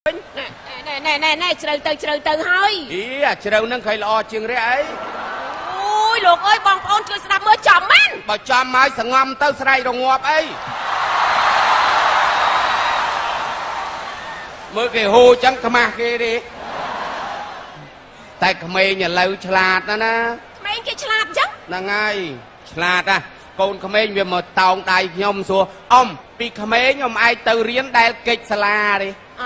វិញ ណែណែណែណែណែជ្រៅទៅជ្រៅទៅហើយ អីអាជ្រៅហ្នឹងខៃល្អជាងរះអី អូយលោកអើយបងប្អូនជួយស្ដាប់មើលចំមែន បើចំហើយសងំទៅស្រែករងាប់អីមើលគេហូចឹងខ្មាស់គេទេតែក្មេងឥឡូវឆ្លាតណាស់ណា ក្មេងគេឆ្លាតអញ្ចឹង ហ្នឹងហើយឆ្លាតណាស់កូនក្មេងវាមកតោងដៃខ្ញុំសួរអ៊ំពីក្មេងអ៊ំឯងទៅរៀនដែលកិច្ចសាលាទេ អ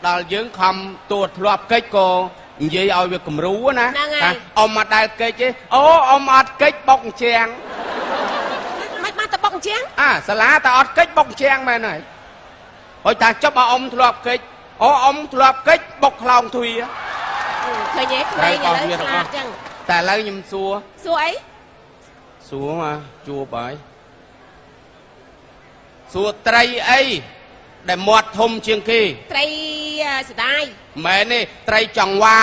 ដល់យើងខំទួតធ្លាប់កិច្ចក៏និយាយឲ្យវាគំរូណា ហ្នឹងហើយ ថាអ៊ំអត់ដែលកិច្ចទេអូអ៊ំអត់កិច្ចបុកអញ្ជាង មិនបានតបុកអញ្ចឹង អាសាលាតែអត់កិច្ចបុកអញ្ជាងមែនហើយហើយថាចុះបើអ៊ំធ្លាប់កិច្ចអូអ៊ំធ្លាប់កិច្ចបុកខ្លោងទ្វារ ឃើញទេក្មេងឥឡូវឆ្លាតអញ្ចឹង តែឥឡូវខ្ញុំសួរ សួរអី សួរមកជួបហើយសួរត្រីអីដែលមាត់ធំជាងគេ ត្រីសដាយ មែនទេត្រីចង្វា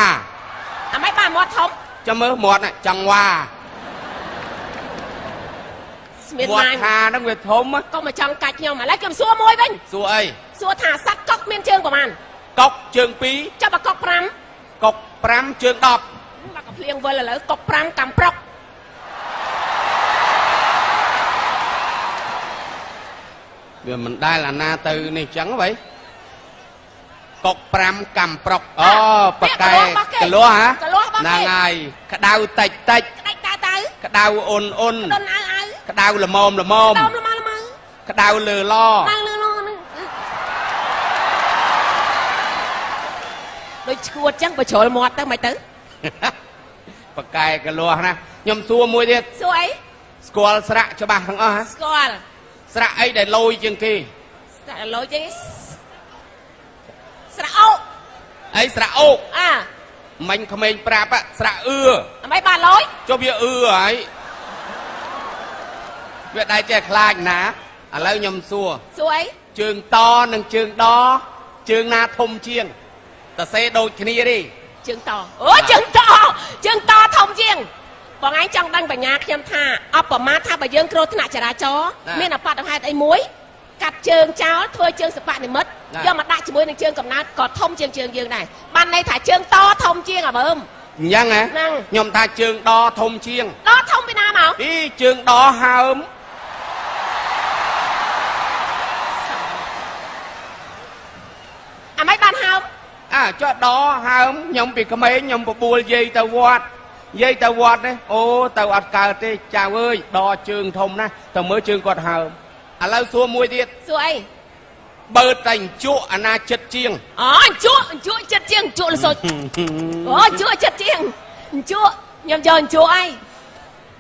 អាម៉េចបានមាត់ធំ ចាំមើលមាត់ណាចង្វា ស្មាន មាត់ ម៉ាញ ថាហ្នឹងវាធំហ៎ ក៏មកចង់កាច់ខ្ញុំឥឡូវខ្ញុំសួរមួយវិញ សួរអី សួរថាសត្វកុកមានជើងប្រមាណ កុកជើង2 ចាប់បើកុក5 កុក5ជើង10 មកកភ្លៀងវិលឥឡូវកុក5កំប្រុក វាមិនដែលអាណាទៅនេះចឹងហ៎វ៉ៃកុក5កំប្រុកអូប៉កែកលាស់ហ៎ កលាស់របស់ ហ្នឹង គេ ហើយក្តៅតិចតិច ក្តាច់តាទៅ ក្តៅអ៊ុនអ៊ុន ដុនអៅអៅ ក្តៅល្មមល្មម ដុំល្មល្ម ក្តៅលើឡ ឡើងលឺលហ្នឹងដូចឈួតចឹងបើជ្រុលមាត់ទៅមិនទៅ ប៉កែកលាស់ណាខ្ញុំសួរមួយទៀត សួរអី ស្គាល់ស្រាក់ច្បាស់ទាំងអស់ហ៎ ស្គាល់ ស្រាក់អីដែលលយជាងគេ ស្រាក់លយចឹងស្រាក់អូ អីស្រាក់អូក អា មិញក្មេងប្រាប់ហ៎ស្រាក់អឺ អាម៉េចបានលយ ចុះវាអឺហើយវាដែរចេះខ្លាចណាឥឡូវខ្ញុំសួរ សួរអី ជើងតនិងជើងដជើងណាធំជាងតសេដូចគ្នាទេ ជើងតអូជើងតជើងតធំជាងបងឯងចង់ដឹងបញ្ញាខ្ញុំថាអបមាថាបើយើងគ្រោះថ្នាក់ចរាចរណ៍មានអបត្តិហេតុអីមួយកាត់ជើងចោលធ្វើជើងសបនិមិត្តយកមកដាក់ជាមួយនឹងជើងកំណើតក៏ធំជាងជើងយើងដែរបានន័យថាជើងតធំជាងអាវើម អញ្ចឹងហ៎ ហ្នឹង ខ្ញុំថាជើងដធំជាង ដធំពីណាមក អីជើងដហើម អាម៉េចបានហើម អាចុះដហើមខ្ញុំពីក្មេងខ្ញុំបបួលយាយទៅវត្តយាយទៅវត្តនេះអូទៅអត់កើតទេចៅអើយដជើងធំណាស់ទៅមើលជើងគាត់ហើមឥឡូវសួរមួយទៀត សួរអី បើតែអញ្ជក់អាណាចិត្តជាង អូអញ្ជក់អញ្ជក់ចិត្តជាងអញ្ជក់លសុចអូអញ្ជក់ចិត្តជាងអញ្ជក់ខ្ញុំយកអញ្ជក់អី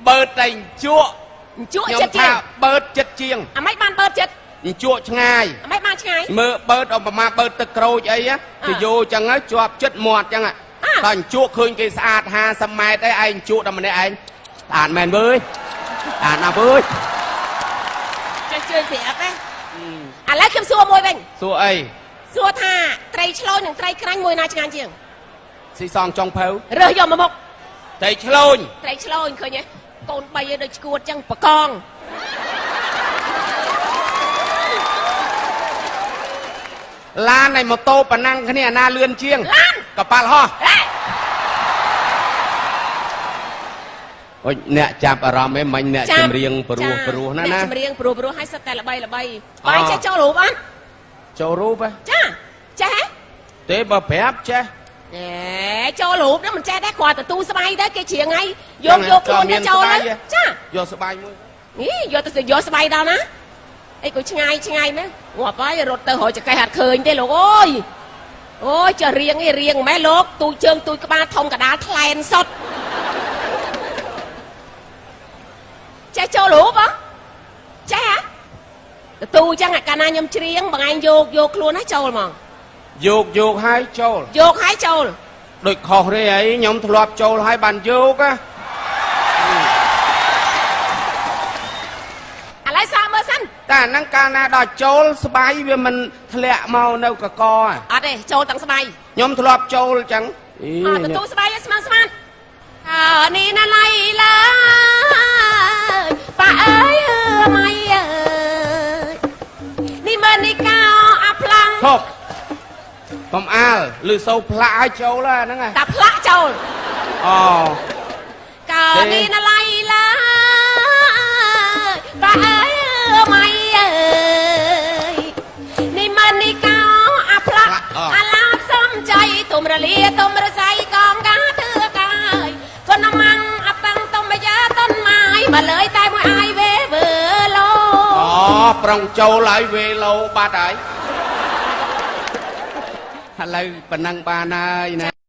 បើតែអញ្ជក់ អញ្ជក់ ខ្ញុំ ចិត្តជា ថា ង បើចិត្តជាង អាម៉េចបានបើចិត្ត អញ្ជក់ឆ្ងាយ អាម៉េចបានឆ្ងាយ មើលបើតអបមាបើតទឹកក្រូចអីណាគេយកចឹងហើយជាប់ចិត្តមាត់ចឹងហ่ะ អា ដល់អញ្ជក់ឃើញគេស្អាត50ម៉ែត្រអីឯងអញ្ជក់តែម្នាក់ឯងស្អាតមែនវើយស្អាតណាស់វើយ ចេះជួយប្រាប់ហ៎ឥឡូវខ្ញុំសួរមួយវិញ សួរអី សួរថាត្រីឆ្លូញនិងត្រីក្រាញ់មួយណាឆ្ងាញ់ជាង ស៊ីសងចុងភៅ រើសយកមកមុខ តែឆ្លូញ ត្រីឆ្លូញឃើញទេកូនបីឯងដូចឈួតចឹងបកង ឡាននៃម៉ូតូប៉ណ្ណឹងគ្នាអាណាលឿនជាង ឡាន កប៉ាល់ហោះ ហេ អូយអ្នកចាប់អារម្មណ៍ឯងមិញអ្នកចម្រៀងព្រោះព្រោះណា អ្នក ណា ចម្រៀងព្រោះព្រោះឲ្យសិតតែល្បីល្បីបាយចេះចូលរូបអត់ ចូលរូបហ៎ ចាចេះហ៎ ទេបើប្រាប់ចេះ អេចូលរូបហ្នឹងមិនចេះដែរគ្រាន់តែទូស្បៃទៅគេច្រៀងហើយយកយកខ្លួនទៅចូលទៅចា យកស្បាយមួយ នេះយកទៅយកស្បៃដល់ណាអីក៏ឆ្ងាយឆ្ងាយមែនងាប់ហើយរត់ទៅរកចកេះអត់ឃើញទេលោកអើយអូយចរៀងឯរៀងម៉េះលោកទូជើងទូក្បាលធំកដាលថ្លែនសុតចេះចូលរូបហ៎ចេះហ៎ទៅទូចឹងអាកាលណាខ្ញុំច្រៀងបងឯងយកយកខ្លួនណាចូលហ្មង យកយកហើយចូល យកហើយចូល ដូចខុសទេអីខ្ញុំធ្លាប់ចូលហើយបានយកណា ឥឡូវសាកមើលសិន តែអាហ្នឹងកាលណាដល់ចូលស្បៃវាមិនធ្លាក់មកនៅកកហ៎ អត់ទេចូលទាំងស្បៃ ខ្ញុំធ្លាប់ចូលអញ្ចឹងអី អត់ទទួលស្បៃឲ្យស្មានស្មានអើនេះណាឡៃឡើយប៉ាអើយអើម៉ៃអើយនេះមើលនេះកោអាផ្លាំង ឈប់ កុំអាលឬសូផ្លាក់ឲ្យចូលហ្នឹងហ่ะ តាផ្លាក់ចូល អូ កោនេះណឡៃឡាបាអើយម៉ៃអើយនេះមិននេះកោអាផ្លាក់អាឡាសំចៃទុំរលាទុំរស័យកងកាធ្វើកាយកូនម៉ាំងអាប៉ាំងទុំយ៉ាតុនម៉ាយមកលើយតែមួយអាយវេវើឡូ អូប្រុងចូលហើយវេឡូបាត់ហើយឥឡូវប៉ុណ្ណឹងបានហើយណា។